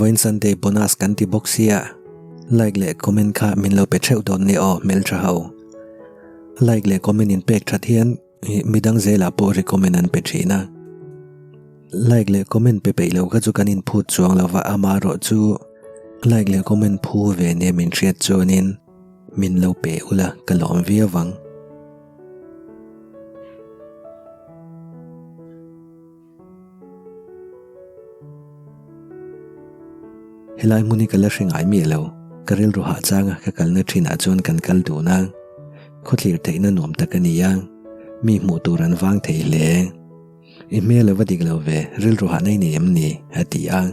Vawiin Sunday bonus kan ti bawk sia, like leh comment kha min lo pe theuh dawn nia aw hmeltha ho. Like leh comment in pek that hian midang zelah pawh recommend an pe thin a. Like leh comment pe peih lo kha chu kan inphut chuang lo va, amaherawh chu like leh comment phu ve nia min hriat chuanin min lo pe ula ka lawm viau ang. Helai hmun hi ka la hre ngai miah lo, ka rilru hah changa ka kalna thinah chuan kan kal dun a, khawthlir theihna nuam tak a ni a, mi hmuh tur an vang thei hle. I hmel a va dik lo ve, rilru hah nei nei em ni? a ti a,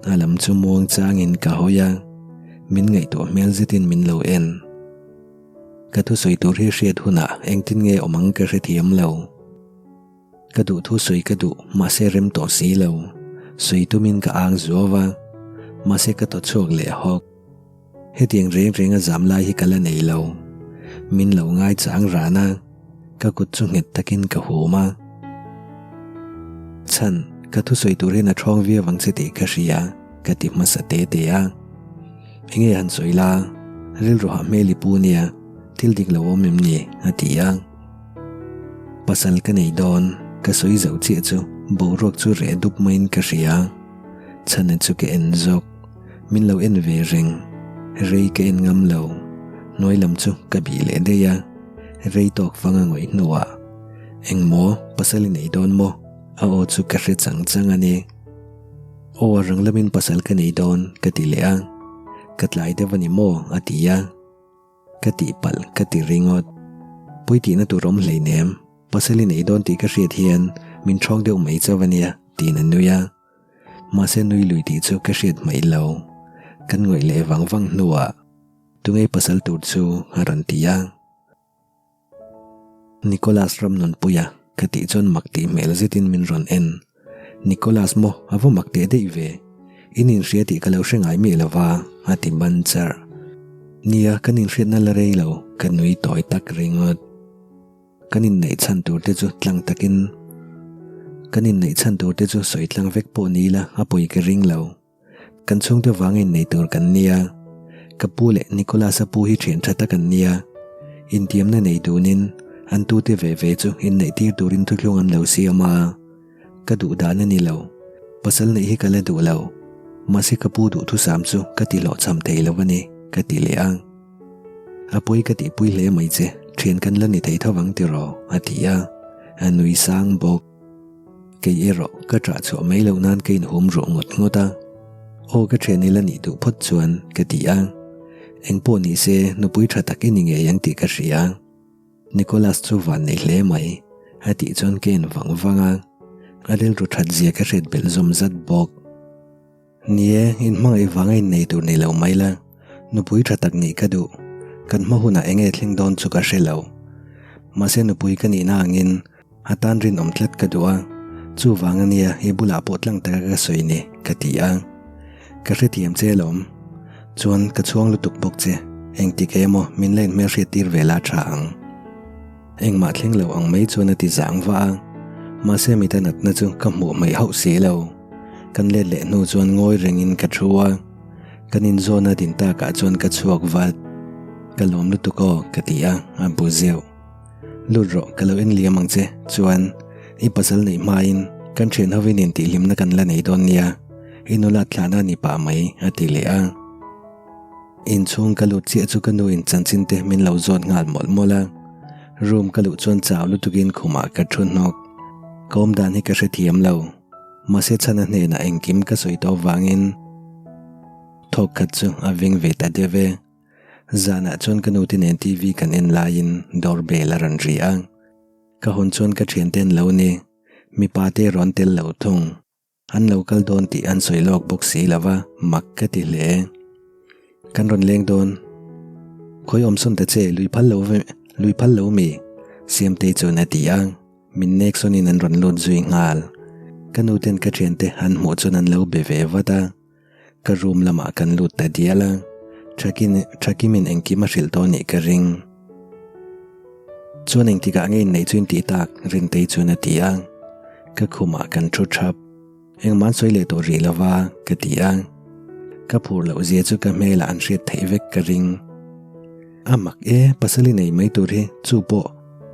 a lam chu muang changin ka hawi a, min ngaihtuah hmel zetin min lo en. Ka thusawi tur hi hriat hunah engtin nge awm ang ka hrethiam lo. Ka duh thu sawi ka duh, mahse rem tawh si lo. Sawi tumin ka ang zuau a, mahse ka thaw chhuak leh hawk. Hetiang reng reng a zam lai hi ka la nei lo. Min lo ngai chang ran a, ka kut chu nghet takin ka hum a. Chhan, ka thusawi tur hian a thawng viau ang che tih ka hria, ka ti hmasa te te a. Enge han sawi la, rilru hah hmel i pu nia, thil dik lo awm em ni? a ti a. Pasal ka nei dawn, ka sawi zo chiah chu boruak chu reh dup maiin ka hria. Chhana chu ka en zawk, min lo en ve reng. Rei ka en ngam lo, hnuai lam chu ka bih leh daih a, rei tawk fang a ngawih hnuah, Engmaw, pasal i nei dawn maw? A aw chu ka hre chang chang a ni. Aw a rang lamin pasal ka nei dawn, ka ti leh a. Ka tlai deuh a ni maw? a ti a. Ka tihpalh ka ti ringawt. Pui tihna tur awm hleinem, pasal i nei dawn tih ka hriat hian min ṭhawng deuh mai chauh a nia, tiin a nui a. Mahse nui lui tih chu ka hriat hmaih lo. Kan ngawih leh vang vang hnuah, Tungei pasal tur chu a rawn ti a. Nicholas Ramnunpuia ka tih chuan mak tih hmel zetin min rawn en. Nicholas maw a va mak teh daih ve. In inhria tih ka lo hre ngai miah lova a ti ban charh. Nia kan inhriatna la rei lo ka nui tawi tak ringawt. Kan inneih chhan tur te chu tlang takin kan inneih chhan tur te chu sawi tlang vek pawh ni ila a pawi ka ring lo. Kan chhungte vanga innei tur kan nia. Ka pu leh Nicholas-a pu hi thian tha tak an nia. Intiamna nei dunin an tute ve ve chu inneih tir turin thuthlung an lo siam a. Ka duh dan a ni lo. Pasal neih hi ka la duh lo. Mahse ka pu duhthusam chu ka ti hlawhchham thei lo a ni, ka ti leh a. A pawi ka tihpui hle mai che, thian kan la ni thei tho vang tiraw? a ti a. A nui sang bawk. Kei erawh ka ṭah chhuah mai loh nan ka inhum ruh ngawt ngawt a. Aw ka ṭhian ila nih duh phawt chuan ka ti a. Engpawh ni se nupui ṭha tak i ni ngei ang tih ka hria. Nicholas chu van nei hle mai a tih chuan ka en vang vang a. A rilru ṭhat zia ka hriat belh zawm zat bawk. Ni e, inhmangaih vanga innei tur ni lo mai la, nupui tha tak nih ka duh. Kan hma hunah eng nge thleng dawn chu ka hre lo. Mahse nupui ka nihna angin a tan rinawm tlat ka duh a, chuvang ania i bulah pawh tlang taka ka sawi ni, ka ti a. Ka hrethiam che alawm. Chuan ka chhuang lutuk bawk che, engtik emaw min la inhmelhriat tir ve la tha ang. Engmah thleng lo ang mai chuan a ti zang vah a, mahse mita natna chu ka hmuh hmaih hauh si lo. Kan let leh hnu chuan ngawi rengin ka thu a, kan inzawn a din takah chuan ka chhuak vat. Ka lawm lutuk aw ka ti a, a bu zeuh. Lut rawh ka lo en liam ang che, chuan i pasal neih hmain kan thian hovin intihhlimna kan la nei dawn nia, i nula thlahna a ni pah mai a ti leh a. Inchhung ka lut chiah chu ka nu in chanchin te min lo zawt nghal mawlh mawlh a, room ka luh chuan chau lutukin khumah ka thu hnawk. Ka awm dan hi ka hrethiam lo, mahse chhana hnenah engkim ka sawi tawh vangin thawk khat chu a veng ve ta deuh e. Zanah chuan ka nu te nen TV kan en laiin door bell a rawn ri a, ka hawn chuan ka thiante an lo ni, mipa te rawn tel lo thung. An lo kal dawn tih an sawi lawk bawk si lo va, mak ka ti hle. Kan rawn leng dawn. Khawi awm sawn ta che, lui phal lo ve, lui phal lo mi? Siamtei chuan a ti a, min nek sawnin an rawn lut zui nghal. Ka nu ten ka thiante an hmuh chuan an lo be ve vat a. Ka room lamah kan lut ta dial a, Thakin, Thakimin engkim a hrilh tawh anih ka ring. Chuan engtikah nge inneih chu intih tak? Rintei chuan a ti a. Ka khumah kan thu thap. Engmah an sawi leh tawh rih lova, ka ti a. Ka phur loh zia chu ka hmelah an hriat theih vek ka ring. A mak e, pasal i nei mai tur hi chu pawh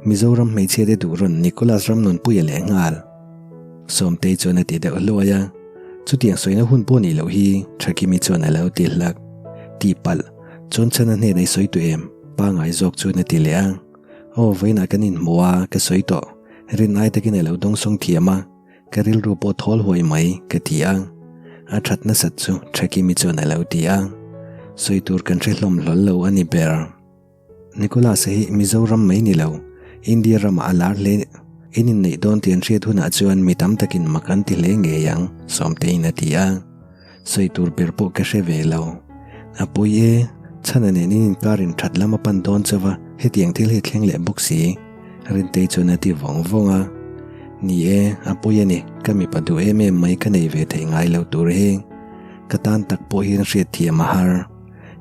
Mizoram hmeichhia te duh rawn Nicholas Ramnunpuia leh nghal. Sawmtei chuan a ti deuh hluai a, chutiang sawina hun pawh nih loh hi Thakimi chuan a lo ti hlak. Tihpalh, chuan chhana hnenah i sawi tawh em? Pangai zawk chuan a ti leh a. Aw, vawiinah kan inhmu a, ka sawi tawh. Rin ai takin a lo dawngsawng thiam a, ka rilru pawh thawl huai mai, ka ti a. A that nasat chu Thakimi chuan a lo ti a. Sawi tur kan hre hlawm hlawl lo a ni ber. Nicholas-a hi Mizoram mai ni lo, India ramah a lar hle. In inneih dawn tih an hriat hunah chuan mi tam takin mak an ti hle ngei ang, Sawmteiin a ti a. Sawi tur ber pawh ka hre ve lo. A pawi e, chhana nen in inkar in that lam a pan dawn chauh a, hetiang thil hi thleng leh bawk si, Rintei chuan a ti vawng vawng a. Ni e, a pawi a ni, ka mipa duh em em mai ka nei ve thei ngai lo tur hi. Ka tan tak pawh hian hriat thiam a har.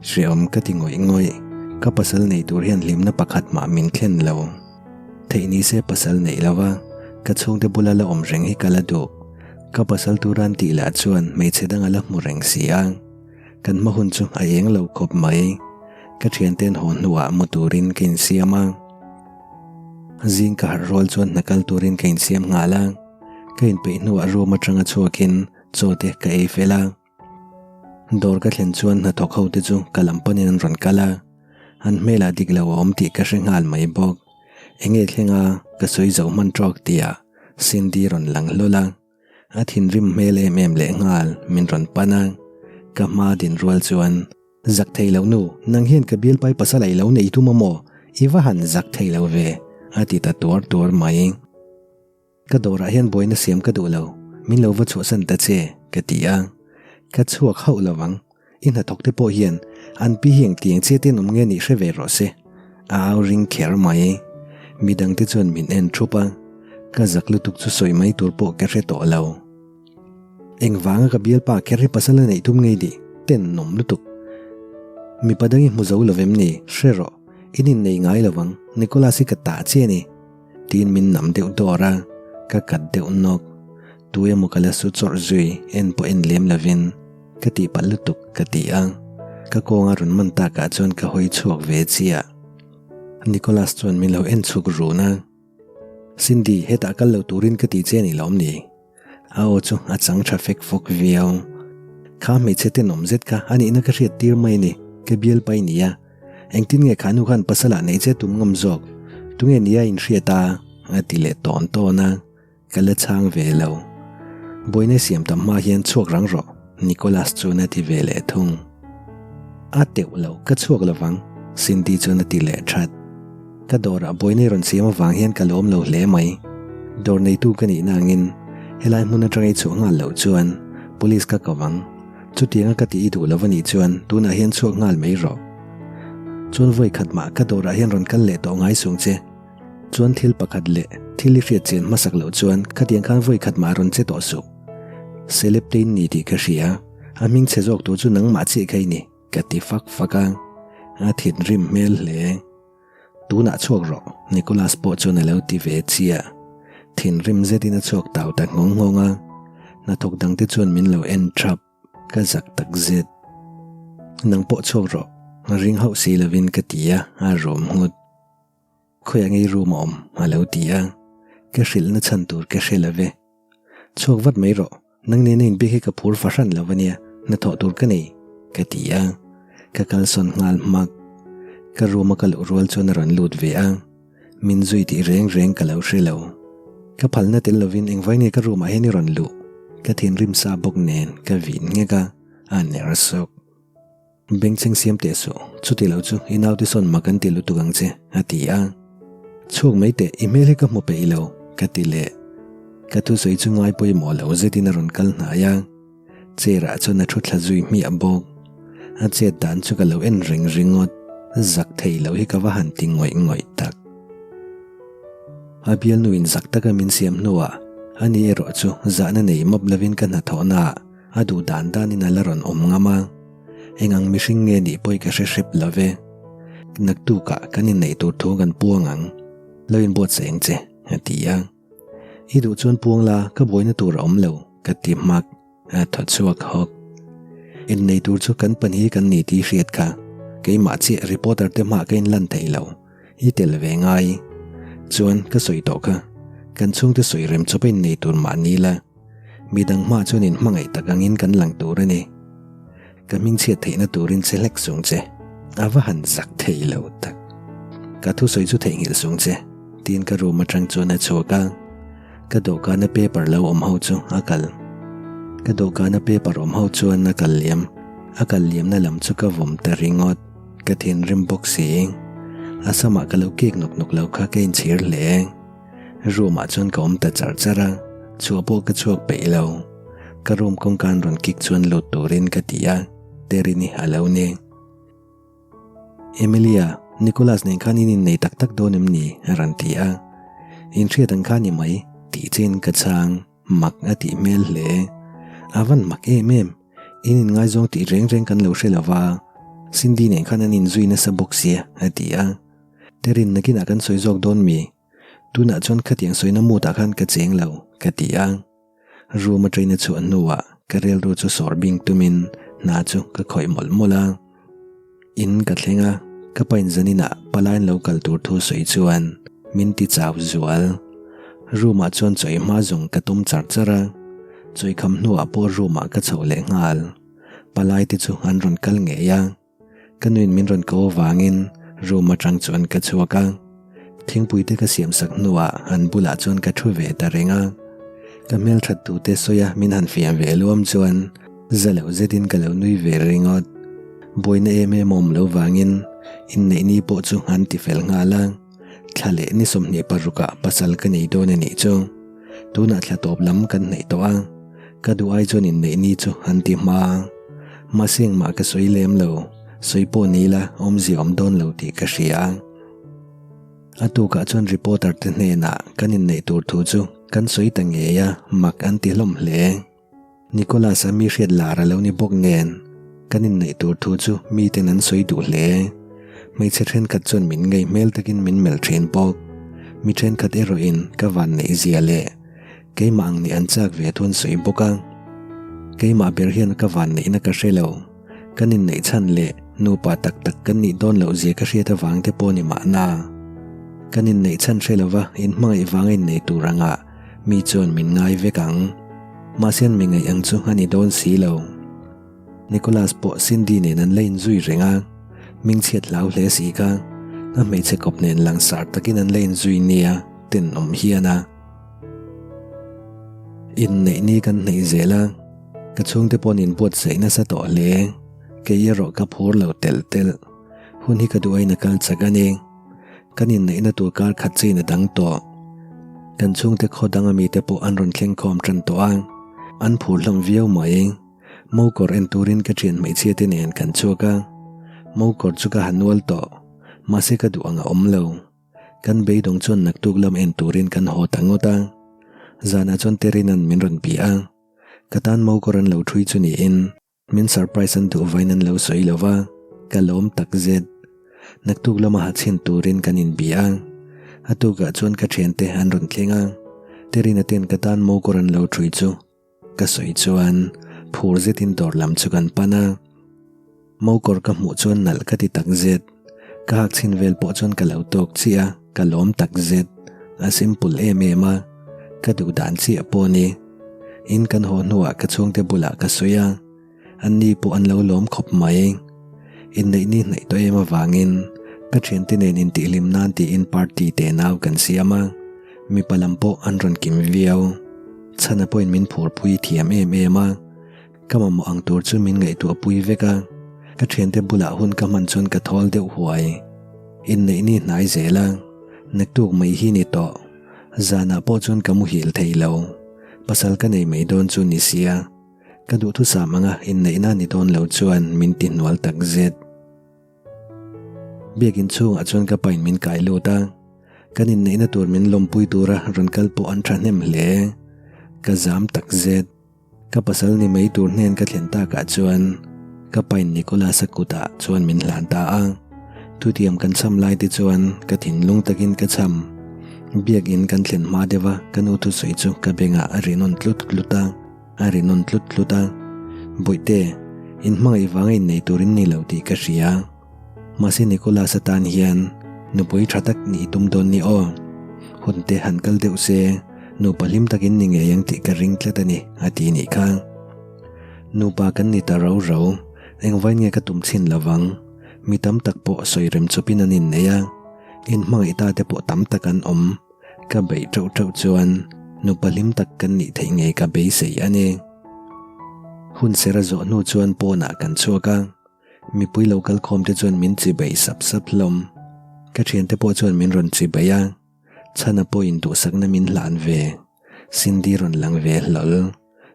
Hreawm ka ti ngawih ngawih, ka pasal nei tur hian hlimna pakhat mah min thlen lo. Theih ni se pasal neih lo va, ka chhungte bula la awm reng hi ka la duh. Ka pasal tura an tih lah chuan hmeichhe dang a la hmu reng si a. Kan hma hun chu a eng lo khawp mai. Ka thianten haw hnuah mu turin ka insiam a. Zing ka harh rual chuan hna kal turin ka insiam nghal a. Ka inpeih hnuah room atanga chhuakin chaw te ka ei fel a. Dawr ka thlen chuan hnathawk ho te chu ka lam panin an rawn kal a, an hmelah dik lo a awm tih ka hre nghal mai bawk. Enge thleng a, ka sawi zo hman tawk tihah Cindy rawn lang hlawl a, a thinrim hmel em em leh nghal min rawn pan a, ka hma din rual chuan, Zak thei lo nu, nang hian ka bialpai pasal a i lo neih tum a maw? I va han zak thei lo ve, a ti ta tuar tuar mai. Ka dawrah hian buaina siam ka duh lo, min lo va chhuahsan ta che, ka ti a. Ka chhuak hauh lo ang, i hnathawk te pawh hian an pi hi engtiang che te an awm nge nih hre ve rawh se, a au ring kher mai. Midang te chuan min en thup a, ka zak lutuk chu sawi mai tur pawh ka hre tawh lo. Engvanga ka bialpa kher hi pasal a neih tum ngei ni, tenawm lutuk. Mipa dang i hmu zo lo vem ni, hre rawh, in innei ngai lo vang, Nicholas hi ka tah che a ni. Tiin min nam deuh dawr a, ka kat deuh nawk. Tu emaw ka la su chawrh zui, en pawh en lem lovin ka tihpalh lutuk ka ti a. Ka kawnga rawn man takah chuan ka hawi chhuak ve chiah. Nicholas chuan min lo en chhuk run a, Cindy, hetah kal lo turin ka ti che a ni lawm ni? A aw chu a chang tha fek fawk viau. Kha hmeichhe tenawm zet kha a nihna ka hriat tir mai a ni, ka bialpa i ni a. Engtin nge kha nu khan pasal ah nei che tum ngam zawk? Tunge nia in hriat a? a ti leh tawn tawn a, ka la chhang ve lo. Buaina siam tam hma hian chhuak rang rawh, Nicholas chuan a ti ve leh thung. A teuh lo, ka chhuak lovang, Cindy chuan a ti leh that. Ka dawrah buaina rawn siam avang hian ka lawm lo hle mai. Dawr neitu ka nih nangin helai hmun atanga i chhuah nghal loh chuan police ka ko ang. Chutianga ka tih i duh lo a nih chuan tunah hian chhuak nghal mai rawh. Chuan vawi khat mah ka dawrah hian rawn kal leh tawh ngai sung che. Chuan thil pakhat leh thil i hriat chian hmasak loh chuan khatiang khan vawi khat mah rawn che tawh suh. Celeb te in ni tih ka hria, a hming chhe zawk tur chu nangmah chiah kha i ni. Ka ti fak fak a, a thinrim hmel hle. Tunah chhuak rawh, Nicholas pawh chuan a lo ti ve chiah. Thinrim zetin a chhuak tau ta nghawng nghawng a, hnathawk dangte chuan min lo en thap, ka zak tak zet. Nang pawh chhuak rawh, ring hauh si lovin ka ti a, a rawm nghut. Khawiah ngei room a awm? a lo ti a, ka hrilhna chhan tur ka hre lo ve. Chhuak vat mai rawh, nang nena inbiak hi ka phur fahran lo ania, hnathawh tur ka nei, ka ti a, ka kalsawn nghal hmak. Ka room a ka luh rual chuan a rawn lut ve a, min zui tih reng reng ka lo hre lo. Ka phalna tel lovin engvai nge ka room ah hian i rawn luh? Ka thinrim sa bawk nen ka vin nghek a, a ner sawk. Bengchheng siam teh suh, chuti lo chu i naute sawn mak an ti lutuk ang che, a ti a. Chhuak mai teh, i hmel hi ka hmu peih lo, ka ti leh. Ka thusawi chu ngai pawimawh lo zetin a rawn kal hnai a, chair ah chuan a thu thla zui hmiah bawk. A chet dan chu ka lo en reng ringawt, zak thei lo hi ka va han ti ngawih ngawih tak. A bialnu in zak taka min siam hnuah ani erawh chu zahna nei mawp lovin ka hnathawhnaah a duh dan danin a la rawn awm ngam a. Eng ang mihring nge nih pawh i ka hre hrep lo ve. Naktukah kan inneih tur thu kan puang ang. Lo inbuatsaih ang che, a ti a. I duh chuan puang la, ka buaina tur a awm lo, ka ti hmak. A thaw chhuak hawk. Innei tur chu kan pan hi kan ni tih hriat kha. Keimah chiah reporter te hmaah ka inlan thei lo. I tel ve ngai. Chuan ka sawi tawh kha. Kan chhungte sawi rem chawp a innei tur mah ni la. Midang hmaah chuan inhmangaih tak angin kan lang tur a ni. Ka hmingchhiat theihna turin che hlek sung che. A va han zak thei lo tak. Ka thusawi chu theihnghilh sung che, tiin ka room atang chuan a chhuak a. Ka dawhkana paper lo awm ho chu a kal. Ka dawhkana paper awm ho chuan a kal liam. A kal liamna lam chu ka vawm ta ringawt. Ka thinrim bawk si. A samah ka lo kek nawk nawk lo kha ka inchhir hle. Room ah chuan ka awm ta char char a, chhuah pawh ka chhuak peih lo. Ka room kawngka an rawn kick chuan lut turin ka ti a, Terini a lo ni. Emilia, Nicholas nen khan in innei tak tak dawn em ni? a rawn ti a. Inhriat ang kha ni mai, tih chiin ka chhang, mak a tih hmel hle. A van mak em em, in inngaizawng tih reng reng kan lo hre lo va, Cindy nen khan an inzui nasa bawk sia, a ti a. Terin nakinah kan sawi zawk dawn mi? Tunah chuan khatiang sawina mood ah khan ka cheng lo, ka ti a. Room a train a chhuah hnuah ka rilru chu sawr bing tumin hna chu ka khawih mawlh mawlh a. In ka thleng a, ka pain zaninah palain lo kal tur thu sawi chuan min ti chau zual. Room ah chuan chawi hma zawng ka tum char char a, chawi kham hnuah pawh room ah ka chho leh nghal. Palai te chu an rawn kal ngei a. Ka nuin min rawn ko avangin room atang chuan ka chhuak a, thingpui te ka siam sak hnuah an bulah chuan ka thu ve ta reng a. Ka hmelthat tute sawia min han fiam ve luam chuan za lo zetin ka lo nui ve ringawt. Buaina em em awm lo vangin inneih ni pawh chu an ti fel nghal a, thla leh ni 26 ah pasal ka nei dawn a nih chu. Tunah thla tawp lam kan hnaih tawh a, ka duh ai chuan inneih ni chu an ti hma a. Mahse engmah ka sawi lem lo, sawi pawh ni ila awmzia awm dawn lo tih ka hria. A tukah chuan reporter te hnenah kan inneih tur thu chu kan sawi ta ngei a, mak an ti hlawm hle. Nicholas-a mi hriat lar a lo ni bawk nen kan inneih tur thu chu miten an sawi duh hle. Hmeichhe thenkhat chuan min ngei hmel takin min melh thin bawk. Mi thenkhat erawhin ka vanneih zia leh keimah ang nih an chak ve thu an sawi bawk a. Keimah ber hian ka vanneihna ka hre lo. Kan inneih chhan leh nupa tak tak kan nih dawn loh zia ka hriat avang te pawh ni mahna. Kan inneih chhan hre lova inhmangaih vanga innei tur angah mi chuan min ngai vek ang. Mahse an mi ngaih ang chu a ni dawn si lo. Nicholas pawh Cindy nen an la inzui reng a, hmingchhiat hlau hle si kha a hmeichhe kawp nen langsar takin an la inzui nia tenawm hian a. Inneih ni kan hnaih zel a, ka chhungte paw'n inbuatsaih nasa tawh hle. Kei erawh ka phur lo telh telh. Hun hi ka duh aiin a kal chak a ni. Kan inneihna tur kar khat chiin a dang tawh. Kan chhungte khaw danga mite pawh an rawn thleng khawm tan tawh a, an phur hlawm viau mai. Mokawr en turin ka thian hmeichhia te nen kan chhuak a, mokawr chu ka ha nual tawh. Mahse ka duh ang a awm lo. Kan beidawng chuan naktuk lam en turin kan haw ta ngawt a. Zanah chuan Terina'n min rawn bia a, ka tan mokawr an lo thui chu niin min surprise an duh vain an lo sawi lo va, ka lawm tak zet. Naktuk lama ha chhin turin kan inbia a, a tukah chuan ka thiante an rawn thleng a, Terina ten ka tan mokawr an lo thui chu Ka sawi chuan phur zetin dawr lam chu kan pan a, mokawr ka hmuh chuan nalh ka ti tak zet. Ka hak chhin vel pawh chuan ka lo tawk chiah a, ka lawm tak zet. A simple em em a, ka duh dan chiah pawh a ni. In kan haw hnuah ka chhungte bulah ka sawi a, anni pawh an lo lawm khawp mai. Inneih ni hnaih tawh em avangin ka thiante nen intihhlim nan tiin party te nau kan siam a, mipa lam pawh an rawn kim viau. Chhana pawhin min phurpui thiam em em a, ka mamawh ang tur chu min ngaihtuahpui vek a, ka thiante bulah hun ka hman chuan ka thawl deuh huai. Inneih ni hnai zel a, naktuk mai hi ni tawh. Zanah pawh chuan ka muhil thei lo. Pasal ka nei mai dawn chu ni sia. Ka duhthusam anga inneihna ni dawn lo chuan min ti hnual tak zet. Biakin chhungah chuan ka pain min kai lut a, kan inneihna tur min lawmpui tura rawn kal pawh an thahnem hle. Ka zam tak zet. Ka pasal ni mai tur hnen ka thlen takah chuan ka pain Nicholas-a kutah chuan min hlan ta a. Thutiam kan cham lai te chuan ka thinlung takin ka cham. Biakin kan thlen hma deuh a, ka nu thusawi chu ka bengah a ri nawn tlut tlut a. A ri nawn tlut tlut a, Bawihte, Inhmangaih vanga innei tur in ni lo tih ka hria. Mahse Nicholas atan hian nupui tha tak nih i tum dawn ni aw. Hun te han kal deuh se, nupa hlim takin ni ngei ang tih ka ring tlat a ni, a ti nih kha. Nupa kan ni ta rau rau, engvain nge ka tum chhin lovang? Mi tam tak pawh sawi rem chawpin an innei a, inhmangaih ta te pawh tam tak an awm. Ka beih teuh teuh chuan nupa hlim tak kan nih theih ngei ka beisei a ni. Hun ser a zawh hnu chuan pawnah kan chhuak a, mipui lo kal khawm te chuan min chi beih sap sap hlawm. Ka thiante pawh chuan min rawn chi beih a, chhana pawhin duhsakna min hlan ve. Cindy rawn lang ve hlawl.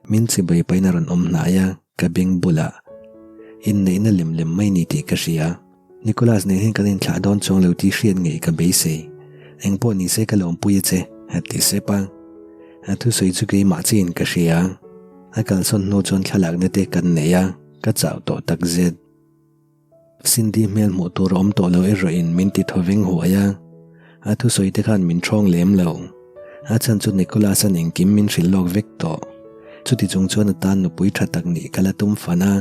Min chibai pahin a rawn awm hnai a, ka beng bulah inneihna lem lem mai ni tih ka hria. Nicholas nen hian kan inthlah dawn chuang lo tih hriat ngei ka beisei. Engpawh ni se ka lawmpui a che, a ti sep a. A thusawi chu keimah chiin ka hria. A kalsawn hnu chuan thlalakna te kan nei a, ka chau tawh takzet. Cindy hmel hmuh tur a awm tawh lo erawh in min ti thaw veng huai a, a thusawi te khan min thawng lem lo. A chhan chu Nicholas an engkim min hrilh lawk vek tawh. Chuti chung chuan a tan nupui tha tak nih ka la tum fan a,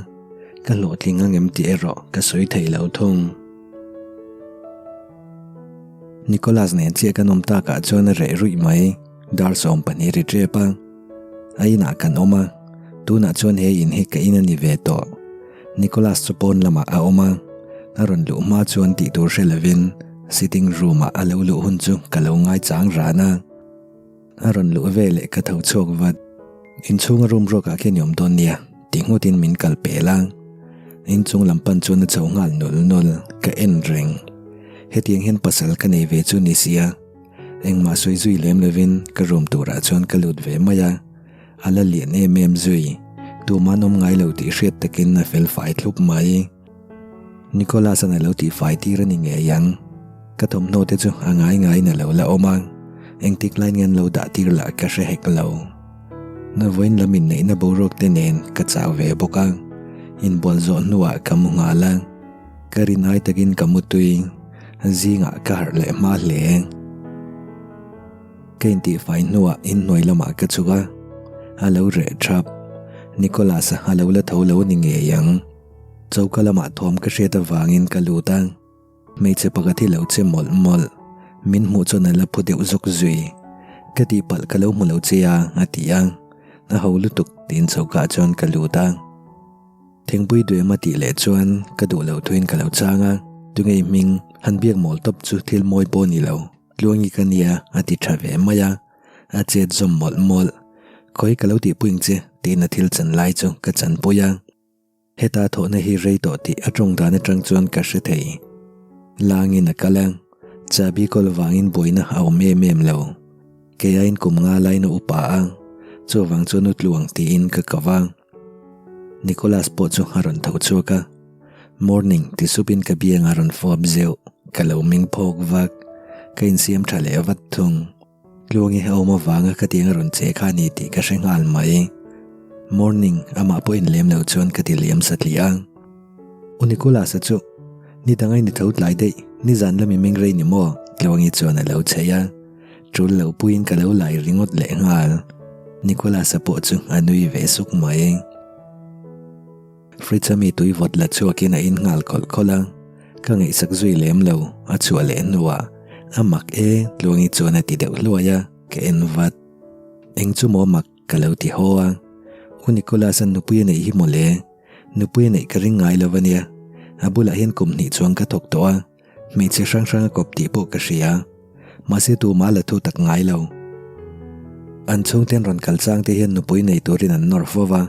ka hlawhtling ang em tih erawh ka sawi thei lo thung. Nicholas nen chiah kan awm takah chuan a reh ruih mai, dar 12 ri tep a. A inah kan awm a, tunah chuan he in hi ka in a ni ve tawh. Nicholas chu pawn lamah a awm a, a rawn luh hma chuan tih tur hre lovin sitting room ah a lo luh hun chu ka lo ngaichang ran a. A rawn luh veleh ka tho chhuak vat. Inchhunga room ruakah khian i awm dawn nia tih ngawtin min kal pel a. Inchung lam pan chuan a chho nghal nul nul, ka en reng. Hetiang hian pasal ka nei ve chu ni sia. Engmah sawi zui lem lovin ka room turah chuan ka lut ve mai a, a la lian em em zui. Tuman awm ngai lo tih hriat takin a fel fai thlup mai. Nicholas-a'n a lo tih fai tir a ni ngei ang. Ka thawmhnaw te chu a ngai ngaiin a lo la awm a, engtik lai nge an lo dah tir lah ka hre hek lo. Na vawiin lam inneihna boruak te nen ka chau ve bawk a, inbual zawh hnuah ka mu nghal a. Ka rin ai takin ka mutui, zingah ka harh leh hma hle. Ka intihfai hnuah inhnuai lamah ka chhuk a, a lo reh thap. Nicholas-a a lo la tho lo ni ngei ang. Choka lamah thawm ka hriat avangin ka lut a, hmeichhe pakhat hi lo che mawlh mawlh. Min hmuh chuan a la phu deuh zawk zui. Ka tihpalh ka lo hmu lo che a, a ti a. A ho lutuk tiin choka ah chuan ka lut a. Thingpui duem a tih leh chuan ka duh loh thuin ka lo chang a, tunge i hming han biak mawl tawp chu thil mawi pawh ni lo, Tluangi ka nia a ti tha ve mai a, a chet zawm mawlh mawlh. Khawi ka lo tihpui ang che tiin a thil chan lai chu ka chanpui a, heta thawhna hi rei tawh tih a tawng dan atang chuan ka hre thei. Langin a kal a, chahbi kawl vangin buaina a awm em em lo. Kei aiin kum nga laiin a upa a, chuvang chuan u tluang tiin ka ko va. Nicholas pawh chu a rawn tho chhuak a, Morning ti supin ka biang a rawn fawp zeuh, ka lo meng phawk vak, ka insiam tha leh vat thung. Tluangi a awm avanga ka tiang a rawn che kha a ni tih ka hre nghal mai. Morning amah pawh inlem lo chuan ka ti liam satliah a. U Nicholas-a chu ni dang ain i tho tlai daih, nizan lami meng rei ni maw? Tluangi chuan a lo chheih a. Tul lo puiin ka lo lai ringawt leh nghal. Nicholas-a pawh chu a nui ve suk mai. Fridge-a mi tui vawt la chhuakin a in nghal khawlh khawlh a, ka ngaihsak zui lem lo, a chhuah leh hnuah a mak e Tluangi chuan a ti deuh hluai a, ka en vat. Eng chu maw mak ka lo ti haw a, U Nicholas-a nupui a neih hi mawle, nupui a neih ka ring ngai lo a nia, a bulah hian kum hnih chuang ka thawk tawh a, Hmeichhe hrang hrang a kawp tih pawh ka hria. Mahse tumah la thu tak ngai lo. An chhungten rawn kal chang te hian nupui nei turin an nawr fo va,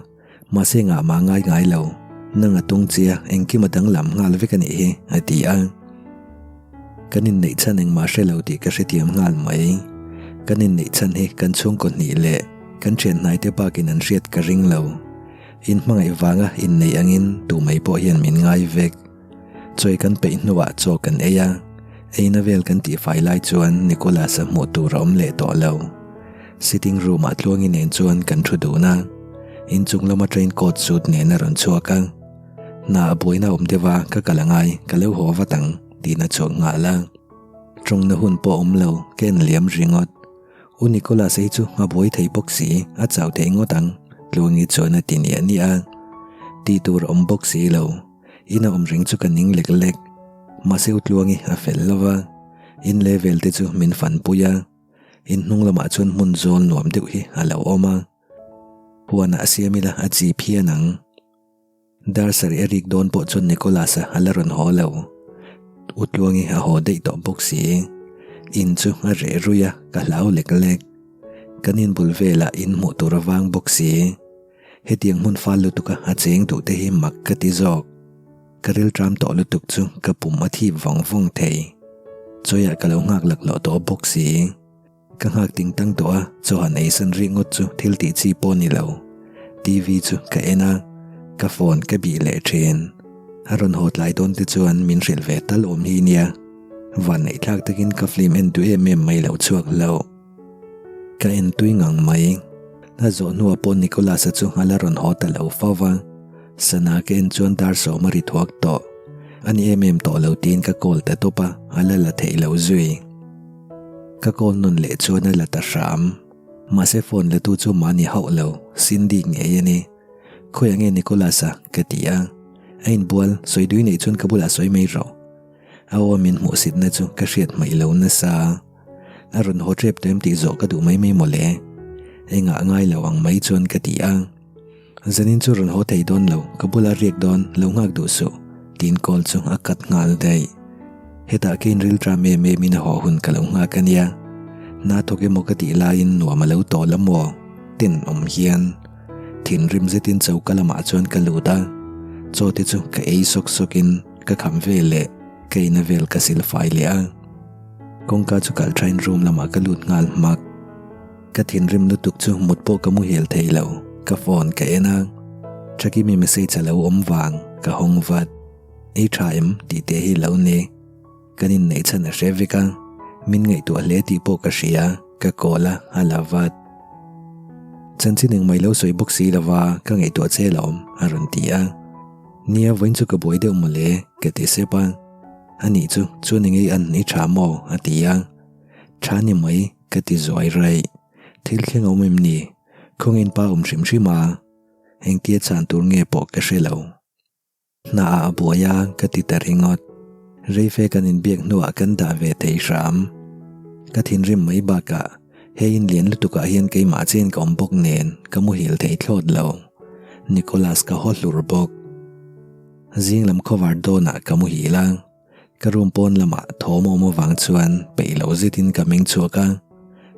mahse ngah mah ngai ngai lo. Nang a tung chia, engkim a danglam nghal vek a nih hi, a ti a. Kan inneih chhan engmah hre lo tih ka hrethiam nghal mai. Kan inneih chhan hi kan chhungkaw hnih leh kan thian hnaite bakin an hriat ka ring lo. Inhmangaih vanga inneih angin tumai pawh hian min ngai vek. Chawi kan peih hnuah chaw kan ei a, eina vel kan tihfai lai chuan Nicholas-a hmuh tur a awm leh tawh lo. Sitting room-ah Tluangi nen chuan kan thu dun a, inchung lama train coat suit nen a rawn chhuak a. Hna a buaina awm deuh a, ka kal angai, ka lo haw vat ang, tiin a chhuak nghal a. Tawngna hun pawh awm lo, ka en liam ringawt. U Nicholas ei chu a buai thei bawk si, a chau thei ngawt ang, Tluangi chuan a ti niah niah a. Tih tur a awm bawk si lo. Ina awm reng chu ka ning lek lek. Mahse U Tluangi a fel lo va, in level te chu min fanpui a. In hnung lamah chuan hmun zawl nuam deuh hi a lo awm a. Huanah a siam ila a chi phian ang. Dar sarih a rik dawn pawh chuan Nicholas-a a la rawn haw lo. U Tluangi a haw daih tawh bawk si. In chu a reh rui a, ka hlau lek lek. Kan inbul velah in hmuh tur a vang bawk si. Hetiang hmun fal lutuka a cheng duh te hi mak ka ti zawk. Ka rilṭam tawh lutuk chu ka pum a thip vawng vawng thei. Chawiah ka lo nghak laklawh tawh bawk si. Ka nghak ting tang tawh a, chaw han ei san rih ngawt chu thil tih chi pawh ni lo. TV chu ka en a, ka phone ka bih leh thin. A rawn haw tlai dawn te chuan min hrilh ve tal awm hi nia. Vanneih thlak takin ka film en duh em em mai lo chhuak hlauh. Ka en tui ngang mai. A zawh hnuah pawh Nicholas-a chu a la rawn haw ta lo fo va. Sana ka en chuan dar sawm a ri thuak tawh. A ni em em tawh lo tiin ka call ta tawp a, a la la theih lo zui. Ka call nawn leh chuan a la ta hram. Mahse phone la tu chu mahni hauh lo, Cindy ngei a ni. Khawiah nge Nicholas-a? ka ti a. A inbual, sawi dui neih chuan ka bulah sawi mai rawh. A aw min hmuhsitna chu ka hriat hmaih lo nasa. A rawn haw tep tawh em tih zawh ka duh mai mai mawle. Engah ngai lo ang mai chuan ka ti a. Zanin chu rawn haw thei dawn lo, ka bula riak dawn, lo nghak duh suh, tiin call chu a cut nghal daih. Hetah keiin rilṭam em em in a haw hun ka lo nghak a nia. Hna thawk emaw ka tih laiin nuam a lo tawl a maw? Ten awm hian. Thinrim zetin choka lamah chuan ka lut a, chaw te chu ka ei sawk sawkin ka kham vel leh ka ina vel ka sil fai leh a. Kawngka chu kalh thain room lamah ka lut nghal hmak. Ka thinrim lutuk chu mut pawh ka muhil thei lo, ka phone ka en a, Thakimi message a lo awm vang ka hawng vat. Ei tha em tih te hi lo ni. Kan inneih chhan a hre vek a, min ngaihtuah hle tih pawh ka hria, ka call a, a la vat. Chanchin engmah i lo sawi bawk si lova, ka ngaihtuah che alawm, a rawn ti a. Nia, vawiin chu ka buai deuh mawle, ka ti sep a. Anih chu, chuan engei an i tha maw? a ti a. Tha ni mai, ka ti zuai raih. Thil thleng a awm em ni? Khawngin pa awm hrim hrim a, engtia chhan tur nge pawh ka hre lo. Hna ah a buai a, ka ti ta ringawt. Reife kan inbiak hnuah kan dah ve thei hram. Ka thinrim mai bakah hei in lian lutukah hian keimah chen ka awm bawk nen ka muhil thei thlawt lo. Nicholas ka haw hlur bawk. Zing lam khawvar dawnah ka muhil a. Ka room pawn lamah thawm a awm avang chuan peih loh zetin ka meng chhuak a,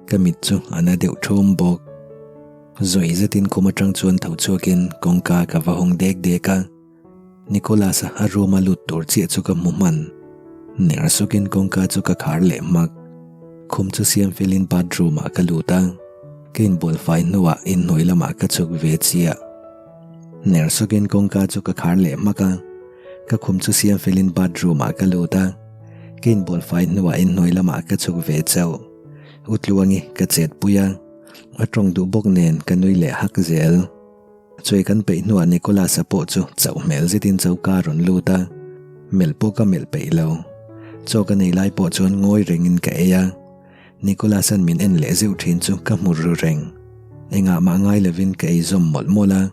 ka mit chu a na deuh ṭhawm bawk. Zawi zetin khum aṭang chuan tho chhuakin kawngka ka va hawng dek dek a, Nicholas-a a room a lut tur chiah chu ka hmu hman. Ner sukin kawngka chu ka khar leh hmak. Khum chu siam felin bathroom ah ka lut a, ka inbual fai hnuah inhnuai lamah ka chhuk ve chiah. Ner sukin kawngka chu ka khar leh hmak a. Ka khum chu siam felin bathroom ah ka lut a, ka inbual fai hnuah inhnuai lamah ka chhuk ve chauh. U Tluangi ka chet pui a, a tawng duh bawk nen ka nui leh hak zel. Chawi kan peih hnuah Nicholas-a pawh chu chauh hmel zetin choka a rawn lut a, melh pawh ka melh peih lo. Chaw ka nei lai pawh chuan ngawi rengin ka ei a, Nicholas-a'n min en leh zeuh thin chu ka hmu ru reng. Engah mah ngai lovin ka ei zawm mawlh mawlh a.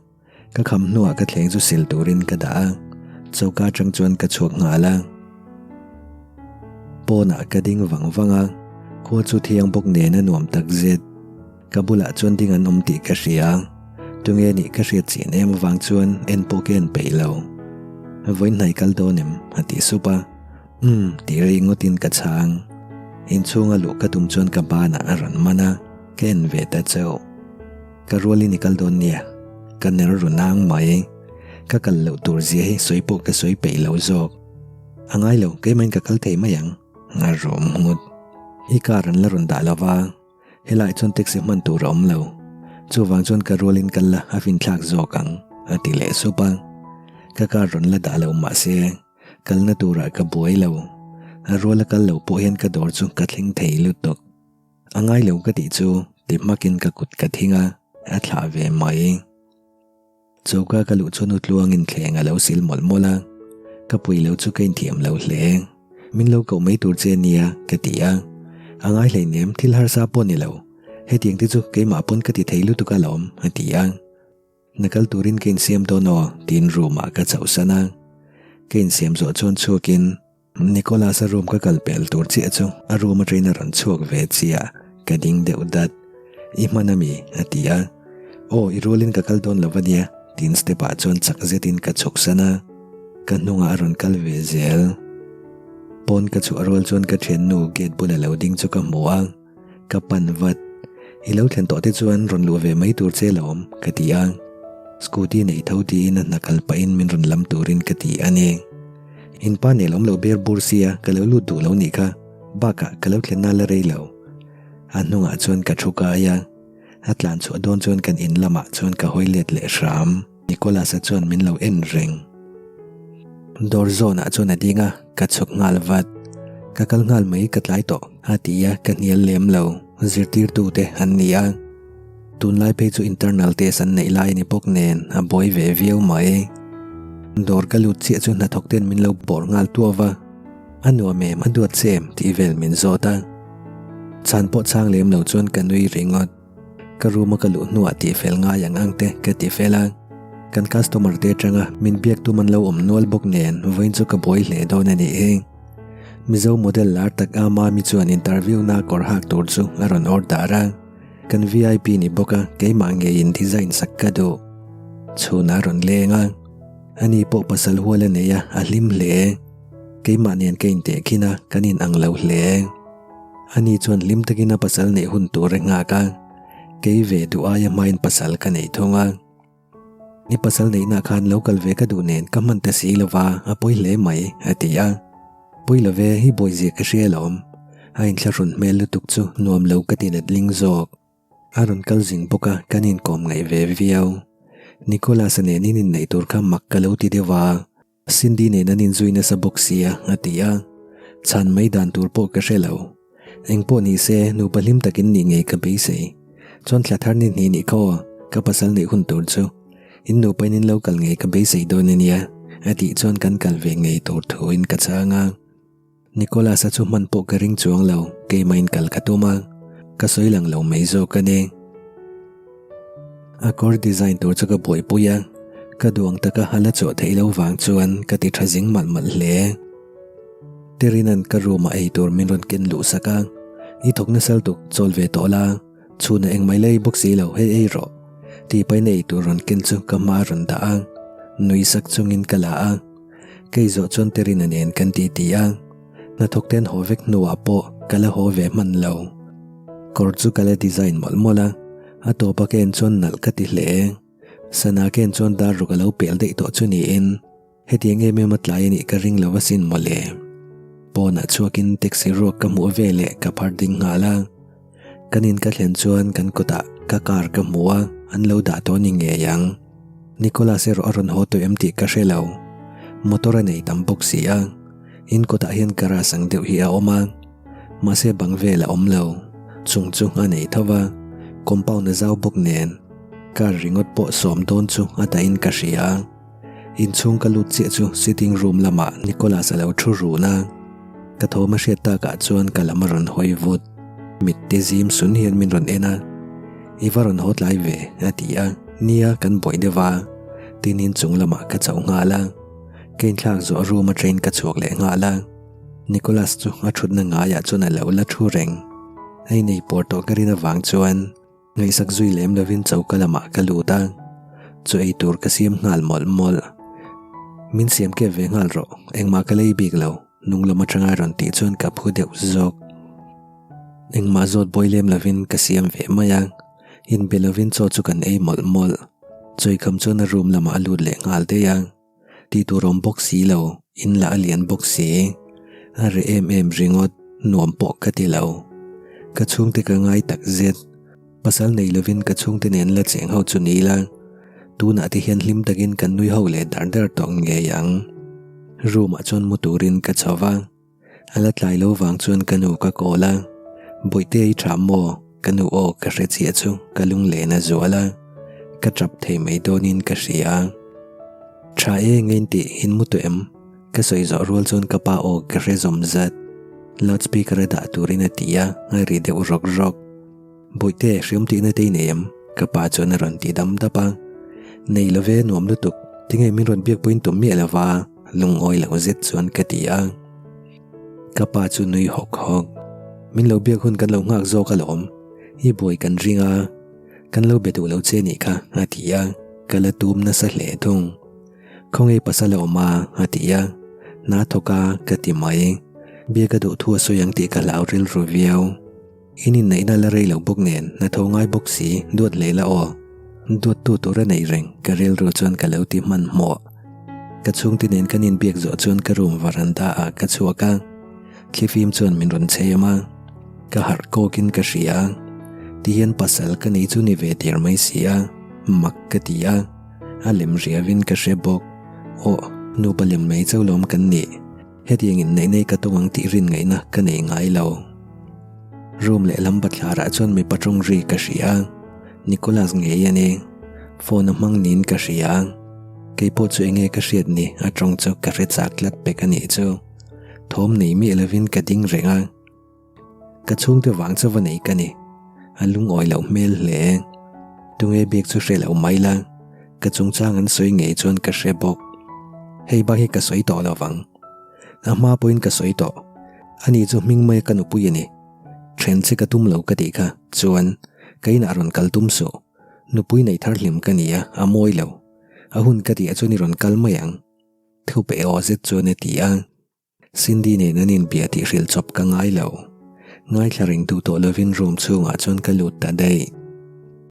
Ka kham hnuah ka thleng chu sil turin ka dah a, choka atang chuan ka chhuak nghal a. Pawnah ka ding vang vang a, khua chu thiang bawk nen a nuam tak zet. Ka bulah chuan ding an awm tih ka hria, tunge nih ka hriat chian em avang chuan en pawh ka en peih lo. Vawiin hnai kal dawn em? a ti sup a, Umm tih ri ngawtin ka chhang. Inchhunga luh ka tum chuan ka banah a rawn man a, ka en ve ta chauh. Ka rualin i kal dawn nia, ka ner ru nang mai. Ka kal loh tur zia hi sawi pawh ka sawi peih lo zawk. A ngai lo, keimahin ka kal thei mai ang, a rawm nghut. I car an la rawn dah lo va, helaiah chuan taxi hman tur a awm lo. Chuvang chuan ka rualin kal la a finthlak zawk ang, a ti leh sup a. Ka car rawn la dah lo mahse, kalna turah ka buai lo. A ruala kal lo pawh hian ka dawr chu ka thleng thei lutuk. A ngai lo ka tih chu ti hmakin ka kut ka thing a, a thlah ve mai. Choka ka luh chuan Utluangin thleng a lo sil mawlh mawlh a, ka pui lo chu ka inthiam lo hle. Min lo koh mai tur che nia ka ti a, a ngai hleinem thil harsa pawh ni lo, hetiang te chu keimah pawn ka ti thei lutuk alawm a ti a. Hna kal turin ka insiam dawn aw tiin room ah ka chhohsan a. Ka insiam zawh chuan chhuakin Nicholas-a room ka kal pel tur chiah chu a room atangin a rawn chhuak ve chiah, ka ding deuh dat. I hman ami? a ti a. Aw, i rualin ka kal dawn lo ania tiin step ah chuan chak zetin ka chhuksan a, ka hnungah a rawn kal ve zel. Pawn ka chhuah rual chuan ka thiannu gate bula lo ding chu ka hmu a, ka pan vat. I lo thlen tawh te chuan rawn luh ve mai tur che lawm ka ti a. Scooty nei tho tiin a hna kal pahin min rawn lam turin ka ti a ni. In pa nel awm lo ber bur sia ka lo lut duh lo nih kha, bakah ka lo thlen na la rei lo. A hnungah chuan ka thu kai a, a tlan chhuah dawn chuan kan in lamah chuan ka hawi let leh hram. Nicholas-a chuan min lo en reng. Dawr zawnah chuan a ding a, ka chhuk nghal vat. Ka kal nghal mai ka tlai tawh a ti a, ka hnial lem lo. Zirtirtute an ni a, tunlai phei chu internal test an neih lai a ni bawk nen a buai ve viau mai. Dawr ka lut chiah chu hnathawk ten min lo bawr nghal tuau va, a nuam em a duat che em tih vel min zawt a. Chhan pawh chhang lem lo chuan ka nui ringawt. Ka room a ka luh hnuah tih fel ngai ang ang te ka ti fel a, kan customer te atanga min biak tum an lo awm nual bawk nen vawiin chu ka buai hle dawn a nih hi. Mizo model lar tak a Mami chuan interview na kawr hak tur chu a rawn order a, kan vip ni bawk a keimah ngeiin design sak ka duh. Chhunah a rawn leng a, ani pawh pasal hual a nei a, a hlim hle. Keimah nen ka intehkhin a, kan inang lo hle. Ani chuan hlim takin a pasal neih hun tur a nghak a, kei ve duh aia hmain pasal ka nei thung a. I pasal neihna khan lo kal ve ka duh nen ka hman ta si lova, a pawi hle mai, a ti a. Pawi lo ve, i bawizia ka hria alawm. A inthlahrun hmel lutuk chu nuam lo ka ti letling zawk. A rawn kal zing bawk a, kan inkawm ngaih ve viau. Nicholas-a nen in inneih tur kha mak ka lo ti deuh a. Cindy nen an inzui nasa bawk sia a ti a, chhan mai dan tur pawh ka hre lo. Engpawh ni se nupa hlim takin nih ngei ka beisei. Chuan thla thar ni hnih nih kha aw, ka pasal neih hun tur chu. In nupa in in lo kal ngei ka beisei dawn a nia a tih chuan kan kal ve ngei tur thuin ka chhang a. Nicholas-a chu hman pawh ka ring chuang lo, keimah in kal ka tum a, ka sawi lang lo mai zawk a ni. A kawr design tur chu ka buaipui a, ka duang taka a la chawh theih lo vang chuan ka ti tha zing malh malh hle. Terina'n ka room ah ei tur min rawn ken luh sak a, I thawk nasal tuk, chawl ve tawh la, chhunah engmah i la ei bawk si lo, hei ei rawh. Tih pahin ei tur rawn ken chu ka hma a rawn dah a, nui sak chungin ka la a. Kei zawh chuan Terina nen kan ti ti a, hnathawk ten haw vek hnuah pawh ka la haw ve hman lo. Kawr chu ka la design mawlh mawlh a, a tawpa ka en chuan nalh ka ti hle. Sana ka en chuan dar ruk a lo pel daih tawh chu niin hetiang em em a tlai a nih ka ring lo asin mawle. Pawnah chhuakin taxi ruak ka hmuh veleh ka phar ding nghal a, Kan in ka thlen chuan kan kawtah ka car ka hmu a, an lo dah tawh a ni ngei ang. Nicholas erawh a rawn haw tawh em tih ka hre lo. Motor a nei tam bawk si a, in kawtah hian garage ang deuh hi a awm a, mahse bang vel a awm lo. Chung chu a nei tho va, compound a zau bawk nen car ringawt pawh sawm dawn chu a dahin ka hria. Inchhung ka lut chiah chu sitting room lamah Nicholas a lo thu run a, ka thawm a hriat takah chuan ka lam a rawn hawi vut. Mitte zim sun hian min rawn en a, I va rawn haw tlai ve a ti a, nia kan buai deuh a, tin inchung lamah ka chauh nghal a, ka inthlak zawh room atangin ka chhuak leh nghal a, Nicholas chu a thutna ngaiah chuan a lo la thu reng. A inei pawr tawh ka rin avang chuan. Ngaihsak zui lem lovin choka lamah ka lut a, chu ei tur ka siam nghal mawlh mawlh. Min siam kep ve nghal rawh, engmah ka lei bik lo, nung lam atanga rawn tih chuan ka phu deuh zawk. Engmah zawt buai lem lovin ka siam ve mai a, inbe lovin chaw chu kan ei mawlh mawlh. Chawikham chuan a room lamah a lut leh nghal daih a. Tih tur awm bawk si lo, in lah a lian bawk si. A reh em em ringawt, nuam pawh ka ti lo. Ka chhungte ka ngai tak zet. Pasal nei lovin ka chhungte nen la cheng ho chu ni ila, tunah te hian hlim takin kan nui ho leh dar dar tawh ngei ang. Room ah chuan mu turin ka chho va. A la tlai lo vang chuan ka nu ka call a, Bawihte i tha maw? Ka nu aw ka hre chiah chu ka lunglen a zual a, ka tap thei mai dawnin ka hria. Tha e ngei tih in mu tawh em? Ka sawi zawh rual chuan ka pa aw ka hre zawm zat. Loud speaker a dah turin a ti a, a ri deuh rawk rawk. Bawihte hriam tihna te i nei em? Ka pa chuan a rawn ti dam dap a. Nei love nuam lutuk, tinge min rawn biak pawhin tum miah lova lungawi lo zet chuan ka ti a. Ka pa chu nui hawk hawk. Min lo biak hun kan lo nghak zawk alawm, i buai kan ring a, kan lo be duh lo che nih kha a ti a, ka la tum nasa hle thung. Khawnge pasal a awm a a ti a, hna thawk a ka ti mai. Biak a duh thu a sawi ang tih ka hlau rilru viau. In inneihna la rei lo bawk nen hna tho ngai bawk si duat hle la aw. Duattu tur a nei reng ka rilru chuan ka lo ti hmanhmawh. Ka chhungte nen kan inbiak zawh chuan ka room varanda ah ka chhuak a, thlifim chuan min rawn chhem a, ka harh kawkin ka hria. Tihian pasal ka nei chu ni ve der mai si a, mak ka ti a, a lem riauin ka hre bawk. Aw, nupa lem mai chauh lawm kan nih. Hetiang in neih nei ka tawng ang tih rin ngaihna ka nei ngai lo. Room lehlam bathlarah chuan mipa tawng ri ka hria a, Nicholas ngei a ni. Phone a hmang niin ka hria a, kei pawh chu enge ka hriat ni a tawng chu ka hre chak tlat pek a nih chu. Thawm nei miah lovin ka ding reng a. Ka chhungte vang chu va nei ka ni. A lungawi loh hmel hle. Tunge bik chu hre lo mai la, ka chungchang an sawi ngei chuan ka hre bawk. Hei bak hi ka sawi tawh lo vang. A hma pawhin ka sawi tawh. Ani chu hming mai ka nupui a ni. Then che ka tum lo ka tih kha chuan ka inah rawn kal tum suh. Nupui neih thar hlim ka ni a, a mawi lo. A hun ka tih ah chuan i rawn kal mai ang. Thupe aw zet chuan a ti a. Cindy nen an inbia tih hrilh chawp ka ngai lo. Ngaithla reng duh tawh lovin room chhungah chuan ka lut ta daih.